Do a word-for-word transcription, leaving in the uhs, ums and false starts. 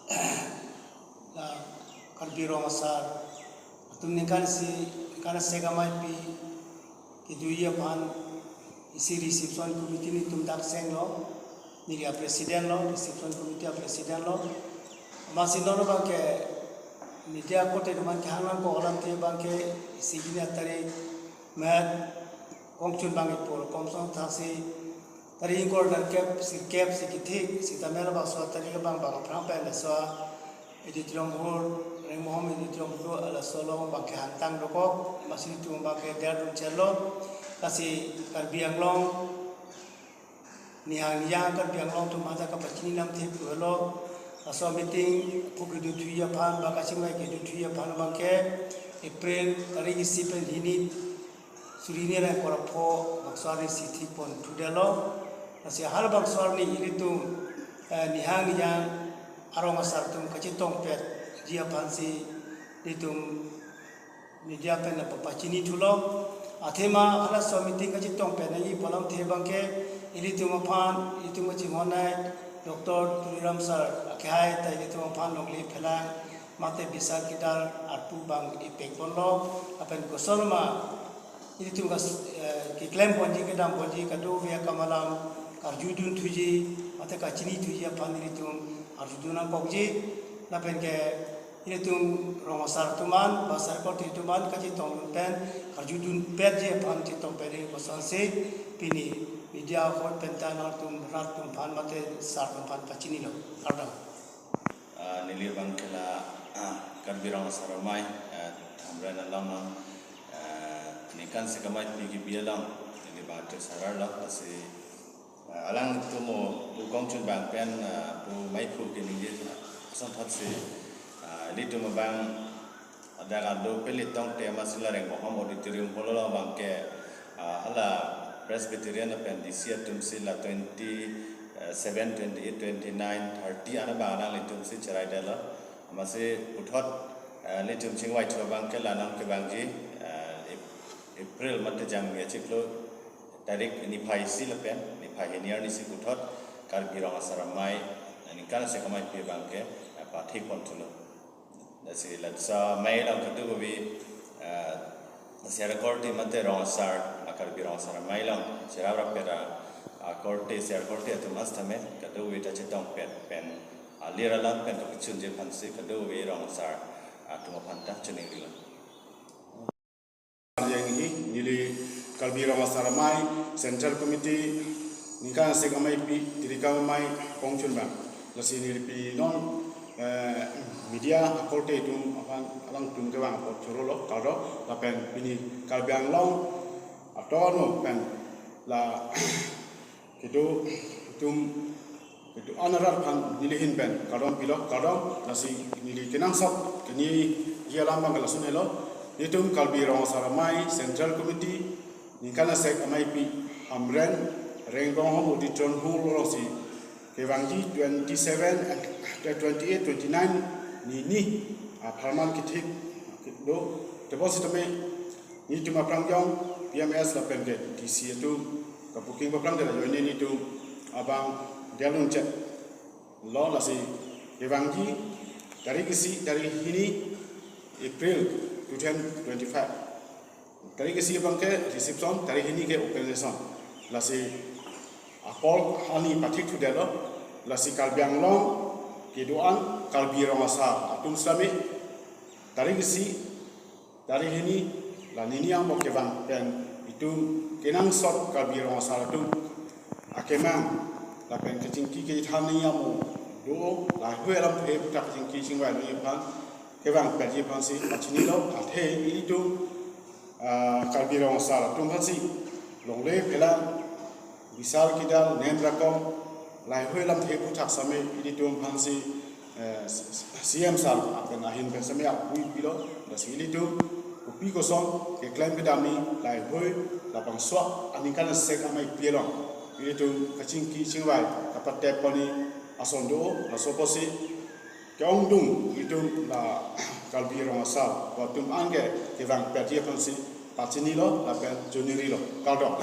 La Karbi Rong Asar atum ningkan isi, ningkan isi amei pi kedoji aphan isi reception committee nelitum dak senglo, neli a-president lo, reception committee a-president lo. Amatsi non abangke media korte atum aphan kehang nangkok alamthe abangke isi hini atarik met kongchun bang ipor komsong thasi tarik ingkoi nerkep sirkep si kethik sitame labangso atarik abang bang aphrang pen laso auditorium hall, Rengmahom auditorium hall, laso along abangke hangtang dokok, amatsi nelitum abangke der dun chelo, lasi Karbi Anglong nihang niyang Karbi Anglong atum mata kapachini namthe pulo, laso meeting pu kedo thuji aphan, ba kachingvai kedo thuji aphan abangke April tarik isi pen hini suri hini ra ingkoi ra pho bangso arni si thik pon thudetlo. Lasi halabangso arni ilitum, eh, nihang niyang arong asar atum kachetongpetji aphansi ilitum media pen la papachini thulo. Athema halaso meeting kachetongpet nangji pu alamthe abangke ilitum aphan, ilitum kachinghon ai Doctor Tuliram sir akehai ta ilitum aphan longle phelang mate bisar kedal arpu bang ipek ponlo, lapen kosonma ilitum kas-, eh, keklem ponji kedam ponji kadokave akam alam karjudun thuji mate kachini thuji aphan ilitum arjudun nangkokji, lapen ke ilitum rong asar atum an, ba asar korte atum an kachetongdun pen karjudunpetji aphan chetongpet kosonsi pini media ahut pen ta nangtum rat atum aphan mate sar atum aphan pachinilo. Kardom. Ah, neli abangke la, ah, Karbi Rong Asar Amei, ah, Hamren along nang, ah, ningkan isi amei pi kebi along neli abangke sararlo, lasi, ah, alangtum mo pu kongchun bang pen, ah, pu mei phu keningje asonthotsi, ah, ilitum abang adak ado peli tongte amatsi la Rengmahom auditorium hall along abangke, ah, hala Presbyterian lapen D C atumsi la twenty seven, twenty eight, twenty nine, thirty an abang alanglitumsi cheraidetlo. Amatsi puthot, ah, ilitum chingvai thu abangke la non kevangji, ah, Ap-, April mate Jangmi achiklo tarik niphai isi lapen niphai hini arnisi puthot Karbi Rong Asar Amei ningkan isi amei pi abangke, ah, pathik pon thulo. Lasi laso amei along kadokave, eh, asar korte mate rong asar, a Karbi Rong Asar Amei along cherap rapet a, a korte, asar korte atum asitame kadokave ta chetongpet pen, a, lir alam pen kapachunji aphansi kadokave rong asar atum aphan ta chiningrilo. Yang hi neli Karbi Rong Asar Amei Central Committee ningkan isi amei pi tirikam amei kongchun bang. Lasi neli pi non, eh, media akorte atum aphan alangtum kevang apot chorolo kardom, lapen pini Karbi Anglong aton pen la kedo atum kedo-an arat aphan neli ahin pen kardom pilo, kardom. Lasi neli kenangsot keningjeji alam abang lason helo. Ilitum Karbi Rong Asar Amei Central Committee ningkan isi amei pi Hamren Rengmahom auditorium hall alongsi kevangji twenty seven, eh, twenty eight, twenty nine ni ni apharman kethik do. Tebon sitame nelitum aphrang jong P M S lapen ke D C atum kabuking aphrang ke la join nelitum abang dialun chet lo. Lasi kevangji tarik isi, tarik hini April two thousand twenty-five. Tarik isi abangke reception, tarik hini ke open session. Lasi apor ani pathik thudetlo. Lasi Karbi Anglong kedo-an Karbi Rong Asar atum sitame tarik isi, tarik hini, la nini angbong kevang pen itum kenangsot Karbi Rong Asar atum akemang lapen kachingki kachethan ni amo do, lahei alamthe aputhak kachingki chingvai ni aphan kevangpetji aphansi pachinilo. Athe ilitum, ah, Karbi Rong Asar atum aphansi longle phelang bisar kedal nem rakom lahei alamthe aputhak sitame ilitum aphansi, eh, C-, C-, C M sir apen ahin pen sitame apui pilo. Lasi ilitum kopi koson keklem kedam ni lahei labangso aningkan isi amei pi along ilitum kachingki chingvai kapatep pon ni ason do. Laso apotsi ke-ongdung ilitum la Karbi Rong Asar atum an ke kevangpetji aphansi pachinilo lapen chiningrilo, kardom.